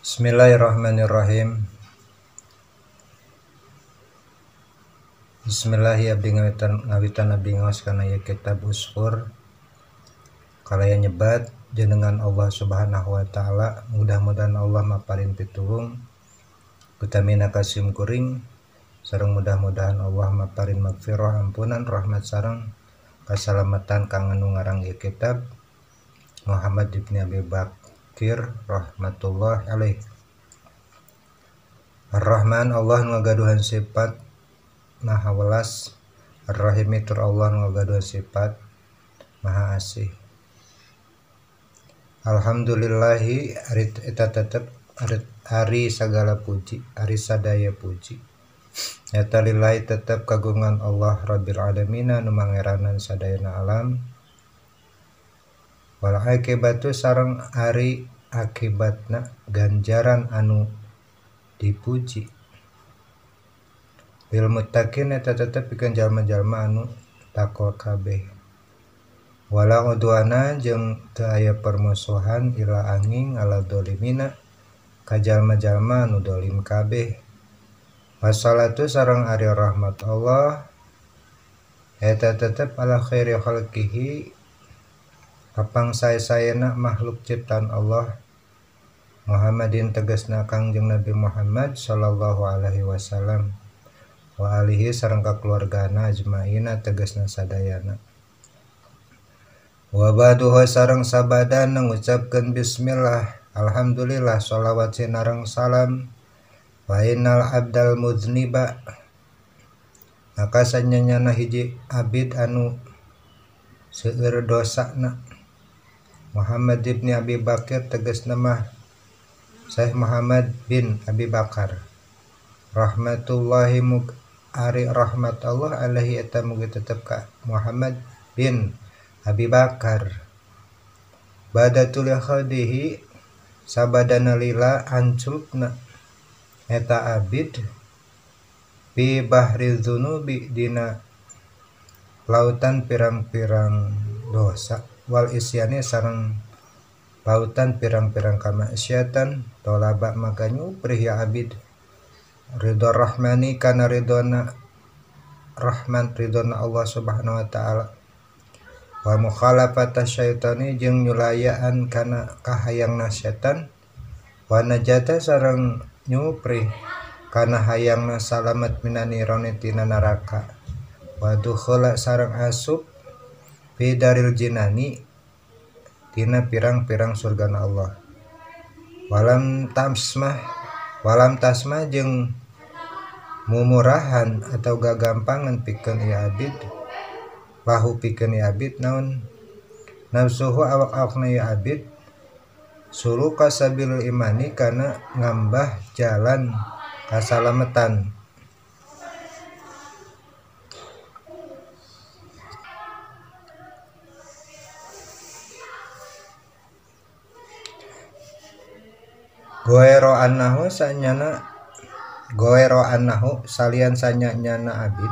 Bismillahirrahmanirrahim. Bismillahi abdi ngawitan abdi ngaos kana ieu kitab Usfur. Kalaya nyebat jenengan Allah Subhanahu wa taala, mudah-mudahan Allah maparin pitulung utamina kasim kuring sareng mudah-mudahan Allah maparin magfirah ampunan rahmat sareng kasalamatan kang anu ngarang ieu kitab Muhammad ibni Abi Bakir rahmatullah alaih. Ar-Rahman Allah ngagaduhan sifat maha welas, Ar-Rahim tur Allah ngagaduhan sifat maha asih. Alhamdulillahi ari eta tetep ari sagala puji, ari sadaya puji. Eta lillahi tetep kagungan Allah Rabbil alamin nu mangeranan sadayana alam. Wal akibatu sareng ari akibatna ganjaran anu dipuji. Lil muttaqin eta tetep pikeun jalma-jalma anu takwa kabeh. Wala udwana jeung teu aya permusuhan ila angin ala dolimina ka jalma-jalma anu dolim kabeh. Wassalatu sareng ari rahmat Allah eta tetep ala khairi khalqihi kapang sae-saena makhluk ciptaan Allah Muhammadin tegasna Kangjeng Nabi Muhammad sallallahu alaihi wasallam wa alihi sareng kakeluargana ajmaina tegasna sadayana. Wa ba'duhu sareng sabadana ngucapkeun bismillah alhamdulillah sholawat sinareng salam wa innal abdal muzniba maka sanyanyana hiji abid anu seueur dosana Muhammad ibni Abi Bakir tegasna mah Syekh Muhammad bin Abi Bakar rahmatullahi mug ari rahmat Allah alaihi eta mugi tetep ka Muhammad bin Abi Bakar. Badatul khadihi sabadana lila anculupna eta abid bi bahri dzunubi dina lautan pirang-pirang dosa wal isyani sareng lautan pirang-pirang kamaksiatan tolaba maka nyuprih ya abid ridho rahmani kana ridhona rahman ridhona Allah Subhanahu wa taala wa mukhalafata syaitani jeung nyulayaan kana kahayangna setan wa najata sareng nyuprih kana hayangna salamat minanironi tina neraka wa dukhula sareng asup fi daril jinani tina pirang-pirang surgana Allah. Walam tasmah jeung mumurahan atau gagampangan pikeun ieu abid lahu pikeun ieu abid naon nafsuhu awak-awakna ieu abid suluka sabilul imani kana ngambah jalan kasalametan. Goero annahu sanyana goero annahu salian sanyana abid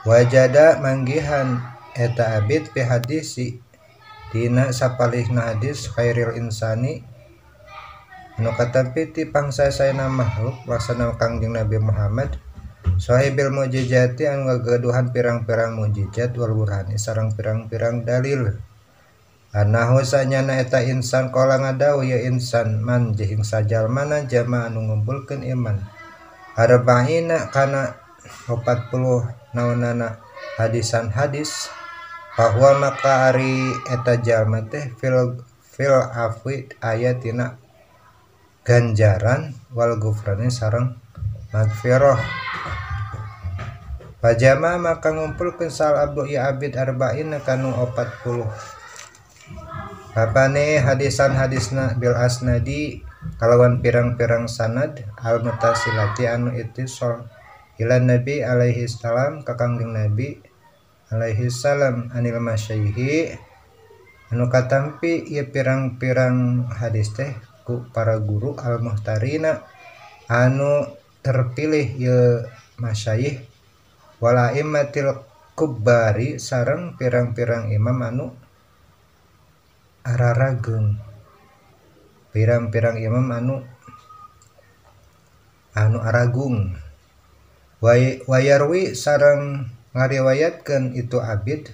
wajada manggihan eta abid fi hadisi dina sapalihna hadis khairil insani anu katampi ti pangsasaena makhluk laksana Kangjeng Nabi Muhammad sahibil mujizati anu ngagaduhan pirang-pirang mujizat wal burhani sareng pirang-pirang dalil. Anahu sanyana eta insan qala ngadau ya insan man jeung sajalmana jama anu ngumpulkeun iman arba'ina kana 40 naonana hadisan hadis bahwa maka ari eta jalma teh fil afwi aya tina ganjaran wal gufrani sareng magfirah. Pajama maka ngumpulkeun sal abdu ya abid arba'ina kanu 40 Papane hadisan hadisna bil asnadi kalawan pirang-pirang sanad al mutasilati anu ittisal ila nabi alaihi salam ka Kangjeng Nabi alaihi salam anil masyaihi anu katampi ieu pirang-pirang hadis teh ku para guru al muhtarina anu terpilih ieu masyayikh wal aimmatil kubbari sareng pirang-pirang imam anu ararageung. Pirang-pirang imam anu aragung. Wayarwi sareng ngariwayatkeun itu Abid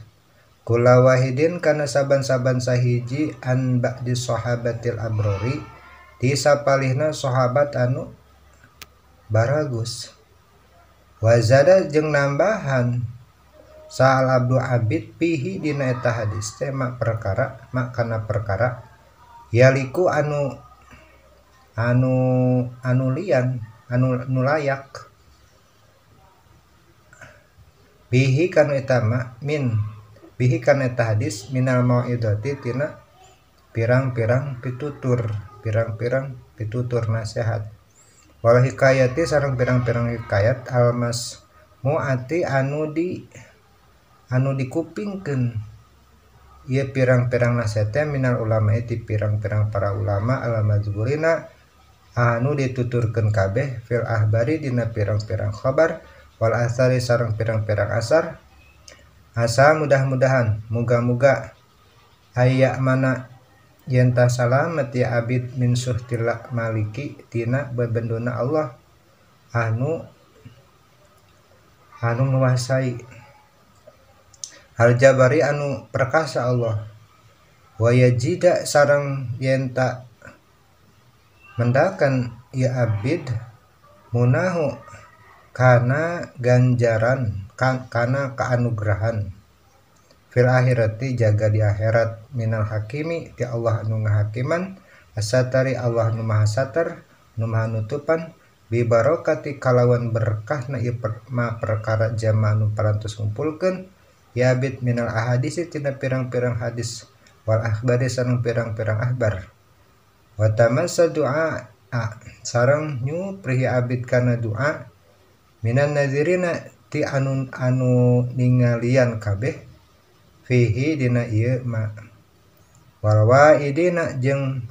kula wahidin kana saban-saban sahiji an ba'di sahabatil abrori ti sapalihna sahabat anu baragus. Wazada jeung nambahan sa'al abdu abid pihi dina eta hadis teh mak perkara mak kana perkara yaliku anu anu anu lian anu nu layak bihi kanu eta ma min bihi kana eta hadis minal mauidati tina pirang-pirang pitutur nasihat wal hikayati sareng pirang-pirang hikayat almas muati anu dikupingkeun ieu pirang-pirang nasihat minal ulama ti pirang-pirang para ulama al mazkurina anu dituturkeun kabeh fil ahbari dina pirang-pirang khabar wal asari sareng pirang-pirang asar. Asa mudah-mudahan muga-muga aya mana yen ta salamet ya abid min suhtil maliki tina bebenduna Allah anu nguasai al jabari anu perkasa Allah wa yajida sareng yen ta mendakan ya abid munahu kana ganjaran kana keanugerahan fil akhirati jaga di akhirat minal hakimi ti Allah anu ngahakiman asatari Allah nu maha satar nu maha nutupan bi barokati kalawan berkahna ieu ma perkara jama nu parantos ngumpulkeun ya abid minal ahadisi tina pirang-pirang hadis wal akhbari sareng pirang-pirang akhbar wa tamassa du'a sareng nyuprihi abid kana du'a minan nazirina ti anu ningalian kabeh fihi dina ieu ma wal waidina jeung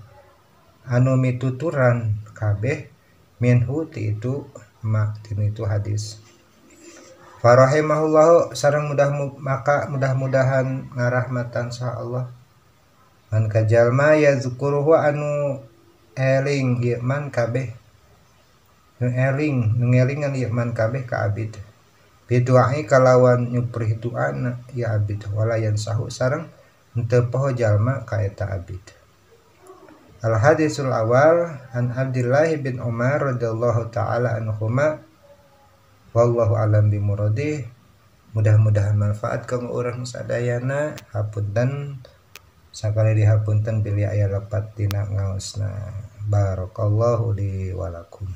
anu mituturan kabeh minhu ti itu ma tina itu hadis. Farahimahullahu sareng maka mudah-mudahan ngarahmatan saha Allah man kajalma yazkuruhu anu eling ieu man kabeh nu eling nu ngelingan ieu man kabeh ka abid biduai kalawan nyuprih duana ya abid walayan sahu sareng henteu poho jalma ka eta abid. Al hadisul awal an Abdullah bin Umar radhiyallahu taala anhuma wallahu alam bi muradih. Mudah-mudahan manfaat kanggo urang sadayana. Hapunten sakali dihapunten bilih aya lepat dina ngaosna. Barakallahu li wa lakum.